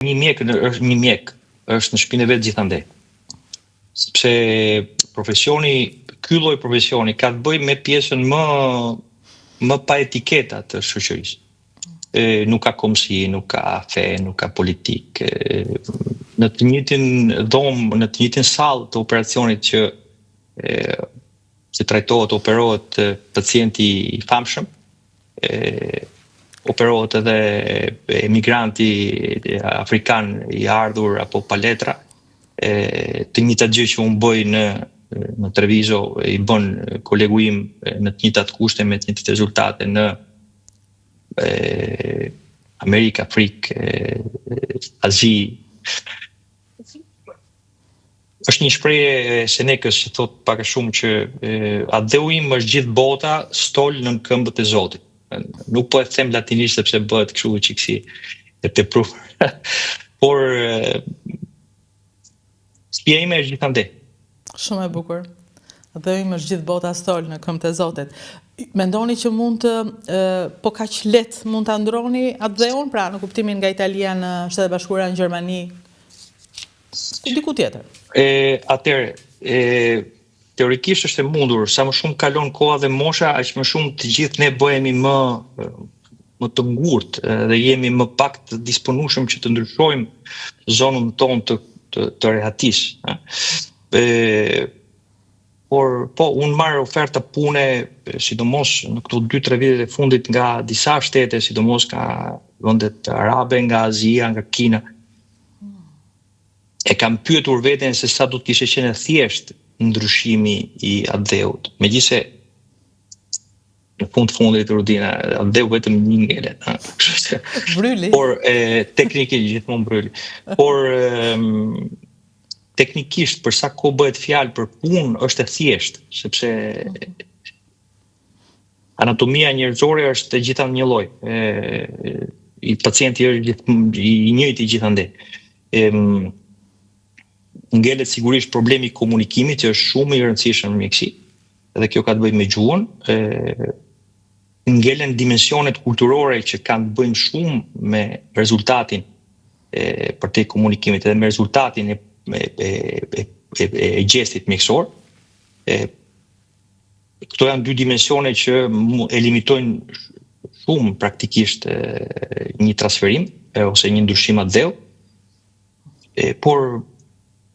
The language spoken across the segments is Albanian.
Një mjek është një mjek, është në shpinë e vet gjithandej. Sepse profesioni, ky lloj profesioni ka të bëjë me pjesën më më pa etiketa të shoqërisë. E, nuk ka kombësi, nuk ka fe, nuk ka politikë. Në të njëjtin dhomë, në të njëjtin sallë të operacionit që e, që trajtohet, operohet pacienti i famshëm, e, operohet edhe emigranti afrikan i ardhur apo pa letra, e, të njëjtat gjë që unë bëj në në Treviso i bën kolegu im në të njëjtat kushte me të njëjtat rezultate në e, Amerikë, Afrikë, Azi. Është një shprehje e Senekës që thotë pak a shumë që atdheu im është gjithë bota stol nën këmbët e Zotit. Nuk po e them latinisht sepse bëhet kështu çik si e tepruar. Por shtëpia ime është gjithandej. Shumë e bukur. Atdheu im është gjithë bota stol në këmbët e Zotit. Mendoni që mund të, po kaq lehtë mund ta ndroni atdheun, pra në kuptimin nga Italia në Shtetet e Bashkuara në Gjermani, Diku tjetër. E, atëherë, e, teorikisht është e mundur, sa më shumë kalon koha dhe mosha, aq më shumë të gjithë ne bëhemi më më të ngurtë dhe jemi më pak të disponueshëm që të ndryshojmë zonën tonë të të, të rehatisë. Ë por po unë marr oferta pune sidomos në këto 2-3 vitet e fundit nga disa shtete, sidomos nga vendet arabe, nga Azia, nga Kina. E kam pyetur veten se sa do të kishte qenë e thjeshtë ndryshimi i atdheut. Megjithëse në fund të fundit Rudina, atdheu vetëm një ngelet. Kështu që Brryli. Por e teknikisht gjithmonë brryli. Por e, teknikisht për sa kohë bëhet fjalë për punë është e thjeshtë, sepse Anatomia njerëzore është e gjitha një lloj. E, i pacienti është gjithë, i njëjti gjithandej. E, ngelet sigurisht problemi i komunikimit që është shumë i rëndësishëm në mjekësi dhe kjo ka të bëjë me gjuhën, e, ngelen dimensionet kulturore që kanë të bëjnë shumë me rezultatin e përtej komunikimit edhe me rezultatin e e e e, e, e gjestit mjekësor. E Këto janë dy dimensione që e limitojnë shumë praktikisht një transferim ose një ndryshim atdheu. E, por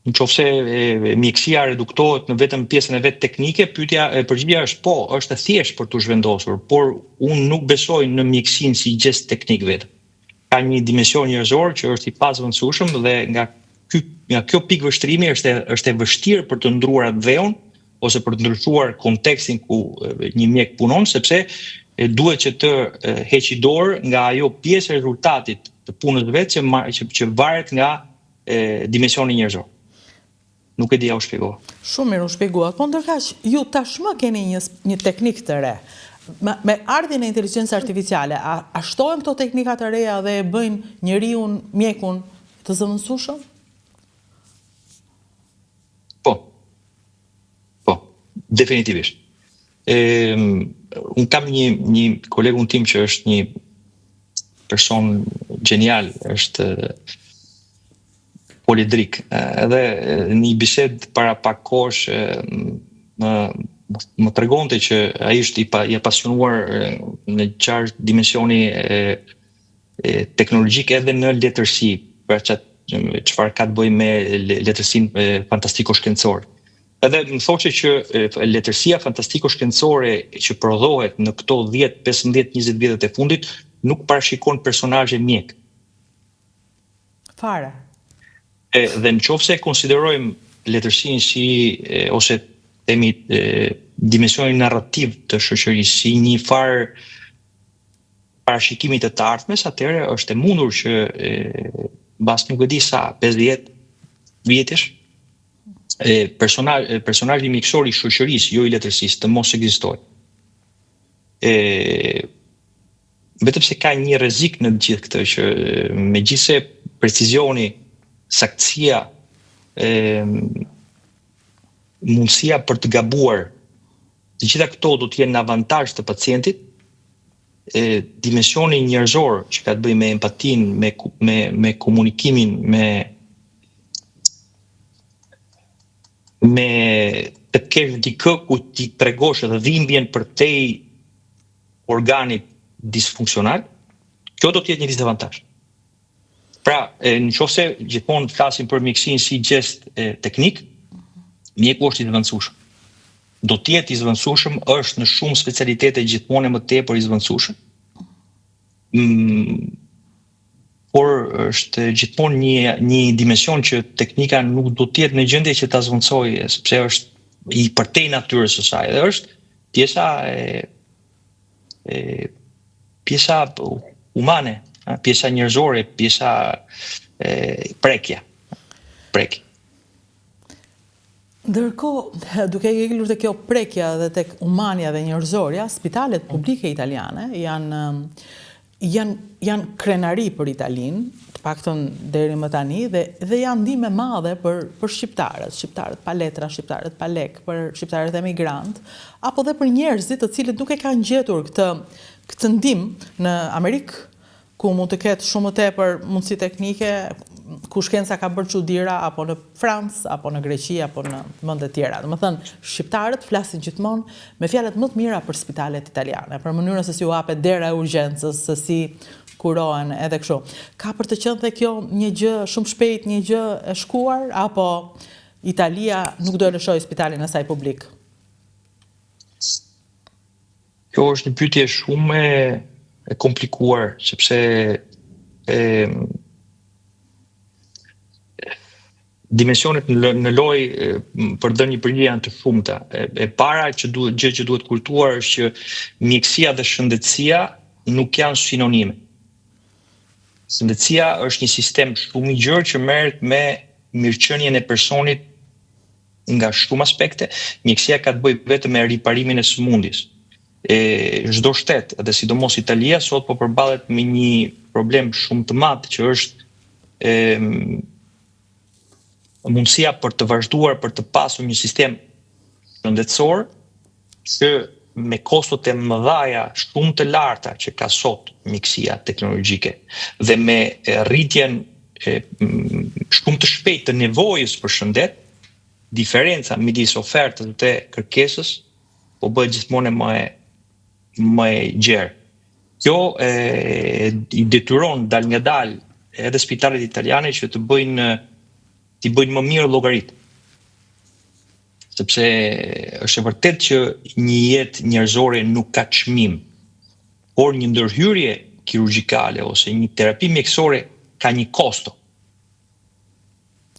në qoftë se mjekësia reduktohet në vetëm pjesën e vet teknike, pyetja e përgjigja është po, është e thjeshtë për t'u zhvendosur, por unë nuk besoj në mjekësinë si gjest teknik vetëm. Ka një dimension njerëzor që është i pazëvendësueshëm dhe nga ky nga kjo pikë vështrimi është e, është e vështirë për të ndruar atdheun ose për të ndryshuar kontekstin ku një mjek punon, sepse duhet që të heqë dorë nga ajo pjesë e rezultatit të punës vet që, që, që varet nga e, dimensioni njerëzor. Nuk e di a u shpjegova. Shumë mirë u shpjeguat. Po ndërkaq, ju tashmë keni një një teknikë të re. Me, me ardhjen e inteligjencës artificiale, a, a shtohen këto teknika të reja dhe e bëjnë njeriun, mjekun të zëvendësueshëm? Po. Po, definitivisht. E, unë kam një, një kolegun tim që është një person gjenial, është poliedrik. Edhe në një bisedë para pak kohësh më më tregonte që ai është i, pa, i apasionuar në çfarë dimensioni e, e teknologjik edhe në letërsi, pra çfarë ka të bëjë me letërsinë fantastiko-shkencore. Edhe më thoshte që letërsia fantastiko-shkencore që prodhohet në këto 10, 15, 20 vjetët e fundit nuk parashikon personazhe mjek. Fare. E, dhe në qoftë se e konsiderojmë letërsinë si, e, ose themi, e, dimensionin narrativ të shoqërisë si një farë parashikimi të të ardhmes, atëherë është e mundur që e, mbas nuk e di sa, 50 vjetësh, e, personazh, personazhi mjekësor i shoqërisë, jo i letërsisë, të mos ekzistojë. E, vetëm se ka një rrezik në të gjithë këtë që megjithëse precizioni, saktësia, e, mundësia për të gabuar, të gjitha këto do të jenë në avantazh të pacientit. E dimensioni njerëzor që ka të bëjë me empatinë, me me me komunikimin, me me të kesh dikë ku t'i tregosh edhe dhimbjen përtej organit disfunksional, kjo do të jetë një disavantazh. Pra, në qoftë se gjithmonë flasim për mjekësinë si gjest e, teknik, mjeku është i zëvendësueshëm. Do të jetë i zëvendësueshëm, është në shumë specialitete gjithmonë e më tepër i zëvendësueshëm. Mm, por është gjithmonë një një dimension që teknika nuk do të jetë në gjendje që ta zëvendësojë, sepse është i përtej natyrës së saj dhe është pjesa e e pjesa humane, pjesa njerëzore, pjesa e prekja. Prekja. Ndërkohë, duke ngelur te kjo prekja dhe tek humania dhe njerëzorja, spitalet publike italiane janë janë janë krenari për Italinë, të paktën deri më tani dhe dhe janë ndihmë e madhe për për shqiptarët, shqiptarët pa letra, shqiptarët pa lekë, për shqiptarët emigrantë, apo dhe për njerëzit të cilët nuk e kanë gjetur këtë këtë ndihmë në Amerikë, ku mund të ketë shumë më tepër mundësi teknike, ku shkenca ka bërë çudira apo në Francë, apo në Greqi, apo në vende të tjera. Domethënë, shqiptarët flasin gjithmonë me fjalët më të mira për spitalet italiane, për mënyrën se si u hapet dera e urgjencës, se si kurohen edhe kështu. Ka për të qenë dhe kjo një gjë shumë shpejt, një gjë e shkuar apo Italia nuk do e lëshojë spitalin e saj publik? Kjo është një pyetje shumë e, e komplikuar, sepse e, dimensionet në, në lojë për të dhënë një përgjigje janë të shumta. E, e para që duhet gjë që duhet kujtuar është që mjekësia dhe shëndetësia nuk janë sinonime. Shëndetësia është një sistem shumë i gjerë që merret me mirëqenien e personit nga shumë aspekte, mjekësia ka të bëjë vetëm me riparimin e sëmundjes. E çdo shtet dhe sidomos Italia sot po përballet me një problem shumë të madh që është e mundësia për të vazhduar për të pasur një sistem shëndetësor që me kostot e mëdhaja shumë të larta që ka sot mjekësia teknologjike dhe me rritjen e, shumë të shpejtë të nevojës për shëndet, diferenca midis ofertës dhe kërkesës po bëhet gjithmonë më e më e gjerë. Kjo e, i detyron dalngadalë edhe spitalet italiane që të bëjnë t'i bëjnë më mirë llogaritë. Sepse është e vërtetë që një jetë njerëzore nuk ka çmim, por një ndërhyrje kirurgjikale ose një terapi mjekësore ka një kosto.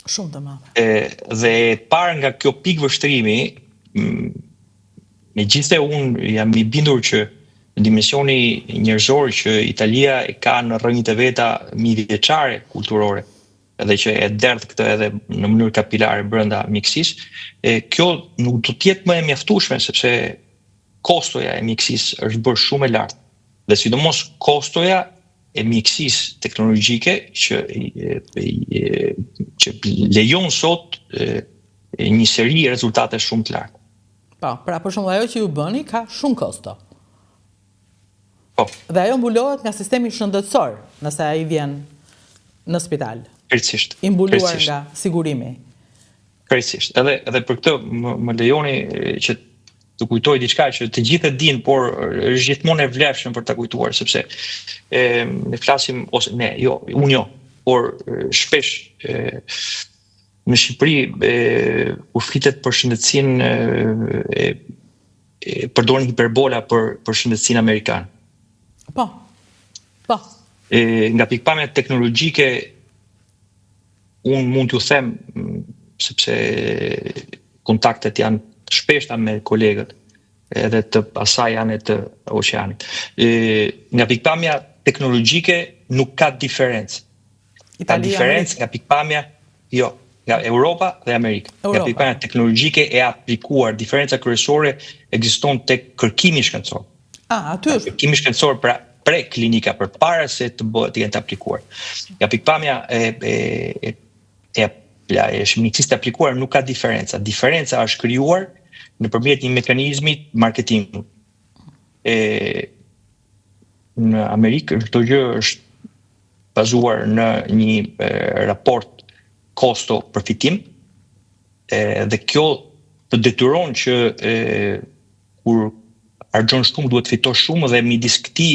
Shumë të madhe. E, dhe parë nga kjo pikë vështrimi, megjithëse unë jam i bindur që dimensioni njerëzor që Italia e ka në rrënjët e veta mijëvjeçare kulturore, dhe që e derdh këtë edhe në mënyrë kapilare brenda mjekësisë, e kjo nuk do të jetë më e mjaftueshme sepse kostoja e mjekësisë është bërë shumë e lartë dhe sidomos kostoja e mjekësisë teknologjike që që lejon sot një seri rezultate shumë të larta. Po, pra për shembull ajo që ju bëni ka shumë kosto. Po. Dhe ajo mbulohet nga sistemi shëndetësor, nëse ai vjen në spital. Krejtësisht. I mbuluar nga sigurimi. Krejtësisht. Edhe edhe për këtë më, më lejoni që të kujtoj diçka që të gjithë e dinë, por është gjithmonë e vlefshme për ta kujtuar sepse e ne flasim ose ne, jo, unë jo, por shpesh e, në Shqipëri e, kur flitet për shëndetësinë e, e përdorin hiperbola për për shëndetësinë amerikane. Po. Po. E, nga pikëpamja teknologjike unë mund t'ju them sepse kontaktet janë të shpeshta me kolegët edhe të asaj ane të oqeanit. E, nga pikëpamja teknologjike nuk ka diferencë. Ka diferencë nga pikëpamja, jo, nga Europa dhe Amerika. Europa. Nga pikëpamja teknologjike e aplikuar, diferenca kryesore ekziston tek kërkimi shkencor. Ah, aty është. Kërkimi shkencor pra preklinika përpara se të bëhet të jenë të aplikuar. Nga pikëpamja e e e e e e mjekësisë të aplikuar nuk ka diferenca. Diferenca është krijuar nëpërmjet një mekanizmi marketingu. E. Në Amerikë çdo gjë është bazuar në një raport kosto përfitim dhe kjo të detyron që e, kur harxhon shumë duhet të fitosh shumë dhe midis këtij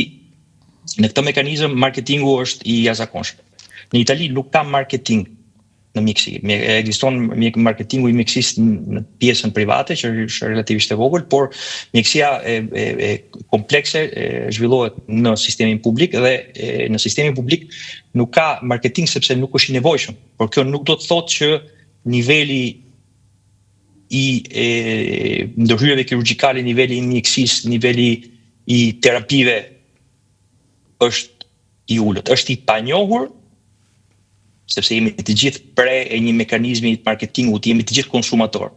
në këtë mekanizëm marketingu është i jashtëzakonshëm. Në Itali nuk ka marketing në mjekësi. Ekziston mjek marketingu i mjekësisë në pjesën private që është relativisht e vogël, por mjekësia e, e, e komplekse e, zhvillohet në sistemin publik dhe e, në sistemin publik nuk ka marketing sepse nuk është i nevojshëm. Por kjo nuk do të thotë që niveli i e, ndërhyrjeve kirurgjikale, niveli i mjekësisë, niveli i terapive është i ulët, është i panjohur sepse jemi të gjithë pre e një mekanizmi të marketingut, jemi të gjithë konsumatorë.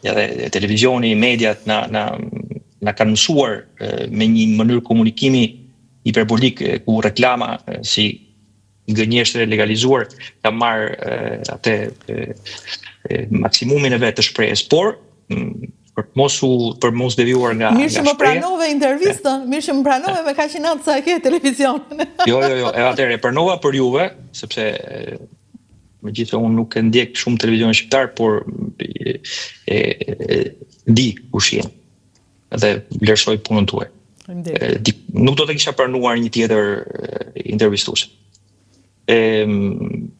Edhe televizioni, mediat na na na kanë mësuar me një mënyrë komunikimi hiperbolik ku reklama si gënjeshtër e legalizuar ka marrë atë maksimumin e vet të shprehjes, por për të mos u për mos devijuar nga Mirë që më pranove intervistën, mirë që më pranove me kaq inat sa e ke televizionin. Jo, jo, jo, edhe atëherë e pranova për juve, sepse megjithëse unë nuk e ndjek shumë televizionin shqiptar, por e, e, e di kush jeni dhe vlerësoj punën tuaj. Faleminderit. Nuk do të kisha pranuar një tjetër intervistues. Ëm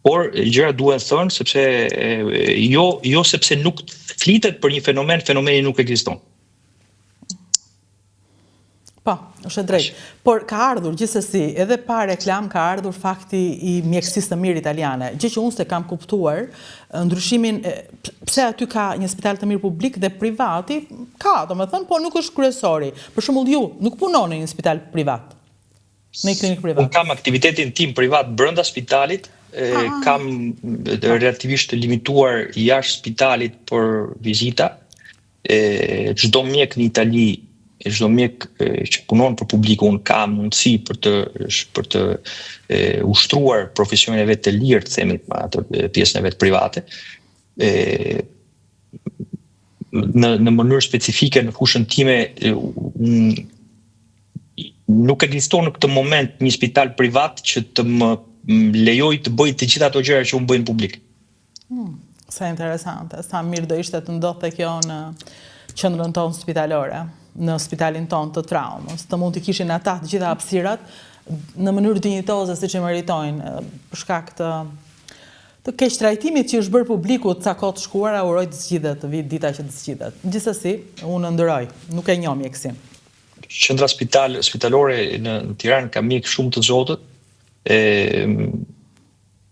Por gjërat duhen thënë sepse jo jo sepse nuk flitet për një fenomen, fenomeni nuk ekziston. Po, është e drejtë. Por ka ardhur gjithsesi, edhe pa reklamë ka ardhur fakti i mjekësisë së mirë italiane, gjë që unë s'e kam kuptuar ndryshimin pse aty ka një spital të mirë publik dhe privati ka, domethënë, po nuk është kryesori. Për shembull ju nuk punoni në një spital privat. Në një klinikë private. Unë kam aktivitetin tim privat brenda spitalit, e, ah. kam relativisht të limituar jashtë spitalit për vizita. E, çdo mjek në Itali, çdo mjek e, që punon për publikun ka mundësi për të për të e, ushtruar profesionin e vet të lirë, të themi, atë pjesën e vet private. E, në në mënyrë specifike në fushën time unë nuk ekziston në këtë moment një spital privat që të më lejojë të bëj të gjitha ato gjëra që unë bëj në publik. Hmm, sa interesante, sa mirë do ishte të ndodhte kjo në qendrën tonë spitalore, në spitalin tonë të traumës, të mund të kishin ata të gjitha hapësirat në mënyrë dinjitoze siç e meritojnë, për shkak të të keqtrajtimit që është bërë publikut ca kohë të shkuara, uroj të zgjidhet, të vijë dita që të zgjidhet. Gjithsesi, unë ëndërroj, nuk e njoh mjekësinë. Qendra spital, spitalore në, në Tiranë ka mjekë shumë të zotët, e,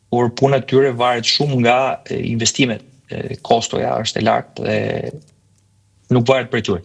por puna e tyre varet shumë nga investimet. E, kostoja është e lartë dhe nuk varet prej tyre.